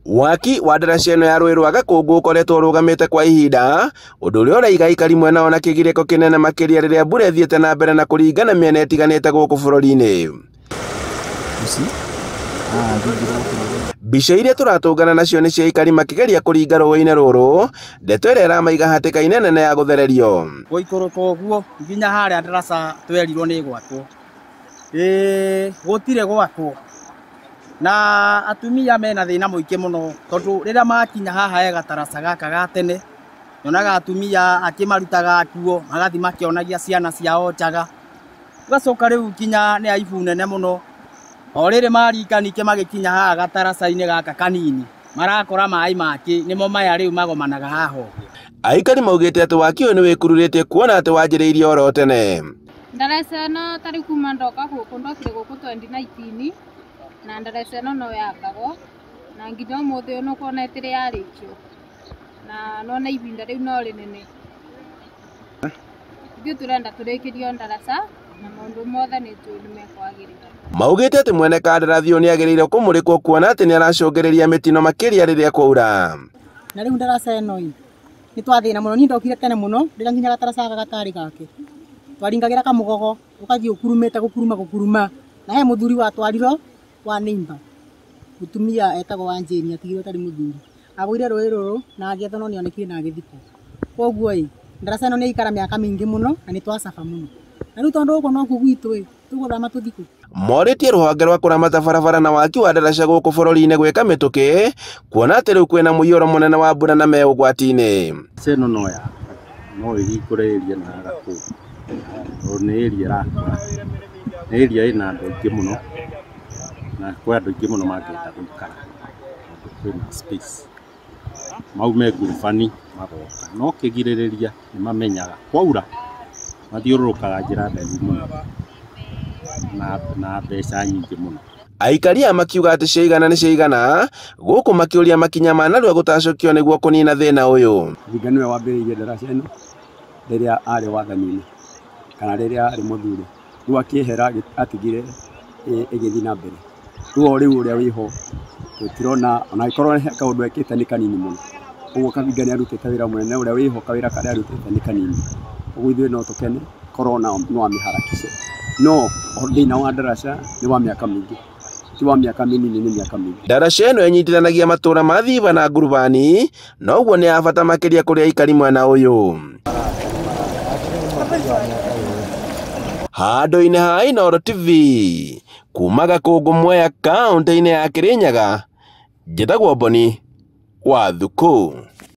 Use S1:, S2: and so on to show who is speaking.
S1: Waki wa ndaraca ĩno ya rũĩ rwa Gakũngũ ũkoretwo ũrũgamĩte kwa ihinda, ũndũ ũrĩa ũraiga aikari mwena ona kĩgirĩko kĩnene makĩria rĩrĩa mbura ĩthiĩte na mbere na kũringana mĩena ĩtiganĩte gũkũ bũrũri-inĩ. Mbica iria tũratũngana nacio nĩ cia aikari makĩgeria kũringa rũĩ-inĩ rũrũ, ndeto ĩrĩa ĩramaiga hatĩka-inĩ nene ya gũthererio.
S2: Gũikũrũka ũguo nginya harĩa ndaraca twerirwo nĩ gwakwo, gũtirĩ gwakwo na atumia mena thĩna mũingĩ mũno tondũ rĩrĩa makinya haha he gataraca gaka ga tene nyonaga atumia akĩmarutaga nguo magathiĩ makĩonagia ciana ciao njaga, ũgacoka rĩu nginya nĩ aibu nene mũno. O rĩrĩ maringa ningĩ magĩkinya haha gataraca-inĩ gaka kanini marakora maĩ makĩ nĩmo maya rĩu magomanaga haha ũguo.
S1: Aikari maugĩte atĩ waki ũyũ nĩ wĩkururĩtie kuona atĩ wanjĩrĩirie oro tene.
S3: Ndaraca ĩno tarĩ kuma ndoka gũkũ ndokire gũkũ 2019 na ndaraca ĩno no yakagwo na nginya ũmũthĩ ũyũ nĩũkuona ĩtĩrĩ yarĩkio na nona ihinda rĩu no rĩnene. Ithuĩ tũrenda tũrĩkĩrio ndaraca na maũndũ mothe nĩ tũĩ nĩmekwagĩrĩra.
S1: Maugĩte atĩ mwene kandarathi ũyũ nĩagĩrĩire kũmũrĩkwo kuona atĩ nĩaracũngĩrĩria mĩtino makĩria rĩrĩa kwaura.
S4: Na rĩu ndaraca ĩno ĩ nĩ twathĩna mũno, niĩ ndokire tene mũno rĩrĩa nginya gataraca gaka gatarĩ gake, twaringagĩra kamũgogo ũgathiĩ ũkurumĩte gũkuruma gũkuruma, na he mũthuri watwarirwo wa neighbor mũtumia etagwo Wanjĩni atigirwo atarĩ mũthuri, agũire rũĩ rũrũ na agĩethwo no nĩonekire na agĩthikwo. Koguo ĩ ndaraca ĩno nĩ yaikara mĩaka mĩingĩ mũno na nĩ twacaba mũno, na rĩu tondũ gũkũ nokuo gwitũ ĩ tũgũthama tũthiĩ kũ?
S1: Morĩtie rũhonge rwa kũramata barabara na waki wa ndaraca gũkũ bũrũri-inĩ gwĩka mĩtũkĩ kuona atĩ rĩu kwĩna mũiyũro mũnene wa mbura na me ũgwati-inĩ.
S5: Ndaraca ĩno no yakwa no ĩhingũre area na Gakũngũ tondũ nĩ area ĩrakũra, nĩ area ĩna andũ aingĩ mũno na kwĩ andũ aingĩ mũno mangĩenda gũikara tondũ kwĩna space. Maume ngurubani magoka, no kĩgirĩrĩria nĩ mamenyaga kwaura mathiũrũrũkaga njĩra ndaihu mũno na mbeca nyingĩ mũno.
S1: Aikari aya makiuga atĩ ciaigana nĩ ciaigana gũkũ makĩũria makinya ma narua gũtacũkio nĩguo kũnina thĩna ũyũ.
S6: Thinga nĩwe wambĩrĩirie ndaraca ĩno rĩrĩa arĩ wathani-inĩ kana rĩrĩa arĩ mũthuri, rĩu akĩehera atigire ĩgĩthiĩ na mbere. Rĩu o rĩu ũrĩa wĩho tũtirona ona angĩkorwo he kaũndũ ekĩte nĩ kanini mũno, ũguo Kabinga nĩ arutĩte wĩra mũnene, ũrĩa wĩho kawĩra karĩa arutĩte nĩ kanini, ũguo ithuĩ no tũkene korwo no amĩharakishe, no thĩna wa ndaraca nĩ wa mĩaka mĩingĩ, ti wa mĩaka mĩnini, nĩ mĩaka mĩingĩ.
S1: Ndaraca ĩno ĩnyitithanagia matũũra ma Thiba na Ngurubani, na ũguo nĩ ya bata makĩria kũrĩ aikari mwena ũyũ. Handũ-inĩ ha Inooro TV kuma Gakũngũ Mwea kaũntĩ-inĩ ya Kĩrĩnyaga, njĩtagwo Boni wa Thukũ.